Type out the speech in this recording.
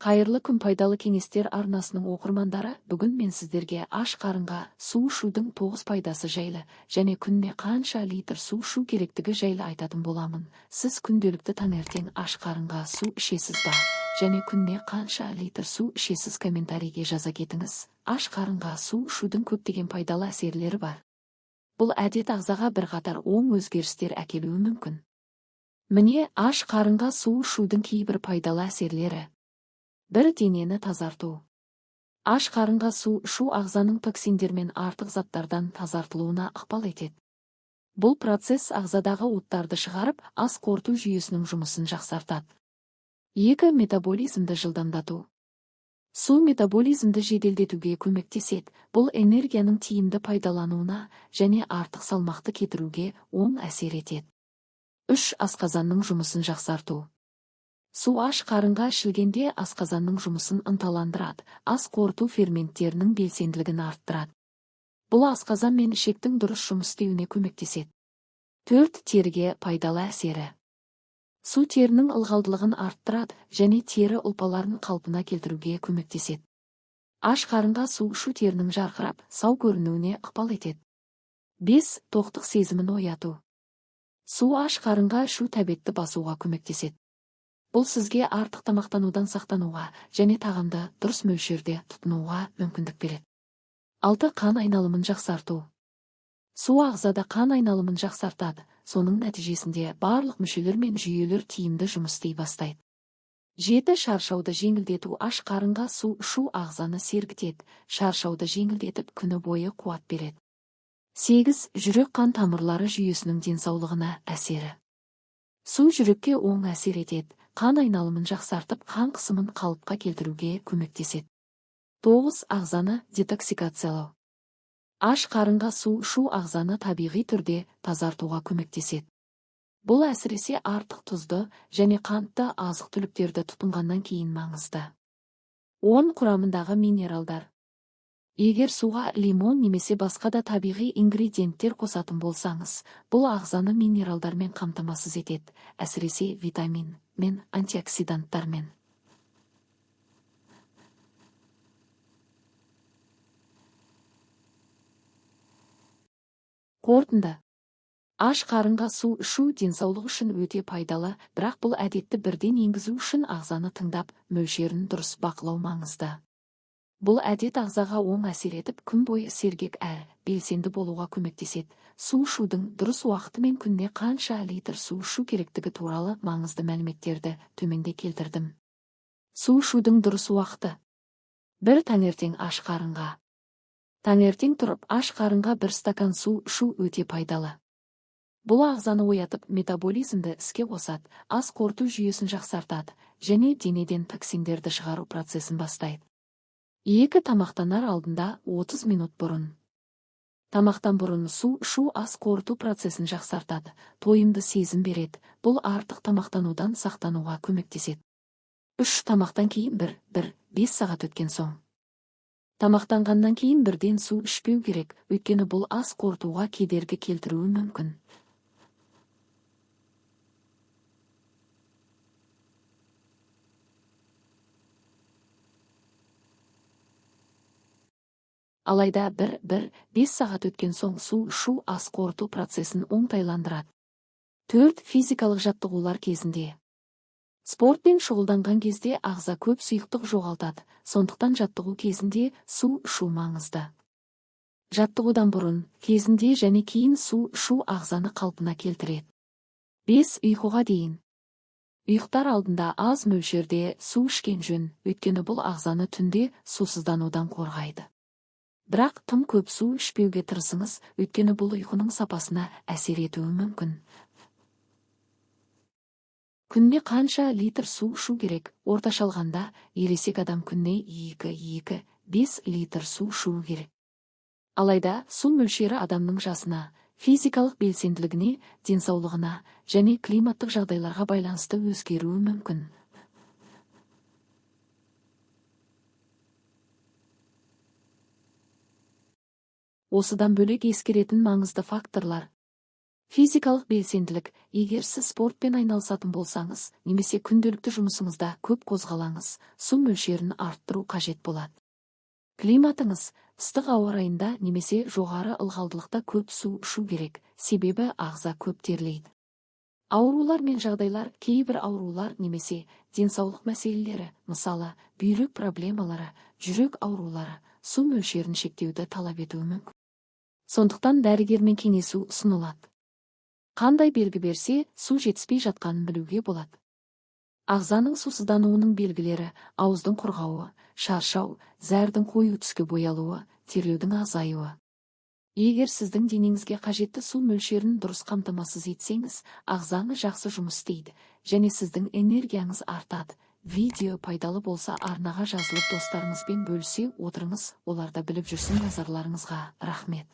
Қайырлы күн, пайдалы кеңестер арнасының оқырмандары! Бүгін мен сіздерге аш қарынға су ішудің 9 пайдасы жайлы және күніне қанша литр су ішу керектігі жайлы айтатын боламын. Сіз күнделікті таңертең аш қарынға су ішесіз ба? Және күніне қанша литр су ішесіз? Комментарийге жаза кетіңіз. Аш қарынға су ішудің көптеген пайдалы әсерлері бар. Бұл әдет ағзаға бірқатар оң өзгерістер әкелуі мүмкін. Міне, аш қарынға су ішудің кейбір пайдалы әсерлері. 1. Денені тазарту. Аш қарынға су ішу ағзаның токсиндер мен артық заттардан тазартылуына ықпал етеді. Бұл процесс ағзадағы уыттарды шығарып, ас қорыту жүйесінің жұмысын жақсартады. 2. Метаболизмді жылдамдату. Су метаболизмді жеделдетуге көмектеседі. Бұл энергияның тиімді пайдалануына және артық салмақты кетіруге оң әсер етеді. 3. Асқазанның жұмысын жақсарту. Су аш қарынға ішілгенде асқазанның жұмысын ынталандырады, ас қорыту ферменттерінің белсенділігін арттырады. Бұл асқазан мен ішектің дұрыс жұмыс істеуіне көмектеседі. 4. Теріге пайдалы әсері. Су терінің ылғалдылығын арттырады және тері ұлпаларын қалпына келтіруге көмектеседі. Аш қарынға су ішу терінің жарқырап, сау көрінуіне ықпал етеді. 5. Тоқтық сезімін ояту. Су аш қарынға ішу тәбетті басуға көмектеседі. Бұл сізге артық тамақтанудан сақтануға және тағамды дұрыс мөлшерде тұтынуға мүмкіндік береді. 6. Қан айналымын жақсарту. Су ағзада қан айналымын жақсартады, соның нәтижесінде барлық мүшелер мен жүйелер тиімді жұмыс істей бастайды. 7. Шаршауды жеңілдету. Аш қарынға су ішу ағзаны сергітеді, шаршауды жеңілдетіп, күні бойы қуат береді. 8. Жүрек қан тамырлары жүйесінің денсаулығына әсері. Су жүрекке оң әсер етеді, қан айналымын жақсартып, қан қысымын қалыпқа келтіруге көмектеседі. 9. Ағзаны детоксикациялау. Аш қарынға су ішу ағзаны табиғи түрде тазартуға көмектеседі. Бұл әсіресе артық тұзды және қантты азық-түліктерді тұтынғаннан кейін маңызды. 10. Құрамындағы минералдар. Егер суға лимон немесе басқа да табиғи ингредиенттер қосатын болсаңыз, бұл ағзаны минералдармен қамтамасыз етеді, әсіресе витамин мен антиоксиданттармен. Қорытынды. Аш қарынға су ішу денсаулық үшін өте пайдалы, бірақ бұл әдетті бірден енгізу үшін ағзаны тыңдап, мөлшерін дұрыс бақылау маңызды. Бұл әдет ағзаға оң әсер етіп, күн бойы сергек әрі белсенді болуға көмектеседі. Су ішудің дұрыс уақыты мен күніне қанша литр су ішу керектігі туралы маңызды мәліметтерді төменде келтірдім. Су ішудің дұрыс уақыты. 1. Таңертең аш қарынға. Таңертең тұрып аш қарынға 1 стакан су ішу өте пайдалы. Бұл ағзаны оятып, метаболизмді іске қосады, ас қорыту жүйесін жақсартады және денеден токсиндерді шығару процесін бастайды. 2. Тамақтанар алдында 30 минут бұрын. Тамақтан бұрын су ішу ас қорыту процесін жақсартады, тойымды сезім береді, бұл артық тамақтанудан сақтануға көмектеседі. 3. Тамақтан кейін 1-1-5 сағат өткен соң. Тамақтанғаннан кейін бірден су ішпеу керек, өйткені бұл ас қорытуға кедергі келтіруі мүмкін. Алайда 1-1-5 сағат өткен соң су ішу ас қорыту процесін оңтайландырады. 4. Физикалық жаттығулар кезінде. Спортпен шұғылданған кезде ағза көп сұйықтық жоғалтады, сондықтан жаттығу кезінде су ішу маңызды. Жаттығудан бұрын, кезінде және кейін су ішу ағзаны қалпына келтіреді. 5. Ұйқыға дейін. Ұйықтар алдында аз мөлшерде су ішкен жөн, өйткені бұл ағзаны түнде сусызданудан қорғайды. Бірақ тым көп су ішпеуге тырысыңыз, өйткені бұл ұйқының сапасына әсер етуі мүмкін. Күніне қанша литр су ішу керек? Орташа алғанда, ересек адам күніне 2-2-5 литр су ішуі керек. Алайда, су мөлшері адамның жасына, физикалық белсенділігіне, денсаулығына және климаттық жағдайларға байланысты өзгеруі мүмкін. Осыдан бөлек ескеретін маңызды факторлар. Физикалық белсенділік. Егер сіз спортпен айналысатын болсаңыз немесе күнделікті жұмысыңызда көп қозғалаңыз, су мөлшерін арттыру қажет болады. Климатыңыз ыстық ауа райында немесе жоғары ылғалдылықта көп су ішу керек, себебі ағза көп терлейді. Аурулар мен жағдайлар. Кейбір аурулар немесе денсаулық мәселелері, мысалы, бүйрек проблемалары, жүрек аурулары, су мөлшерін шектеуді талап етуі мүмкін. Сондықтан дәрігермен кеңесу ұсынылады. Қандай белгі берсе, су жетіспей жатқанын білуге болады? Ағзаның сусыздануының белгілері: ауыздың құрғауы, шаршау, зәрдің қою түске боялуы, терлеудің азаюы. Егер сіздің денеңізге қажетті су мөлшерін дұрыс қамтамасыз етсеңіз, ағзаңыз жақсы жұмыс істейді және сіздің энергияңыз артады. Видео пайдалы болса, арнаға жазылып, достарыңызбен бөлісе отырыңыз, олар да біліп жүрсін. Назарларыңызға рахмет.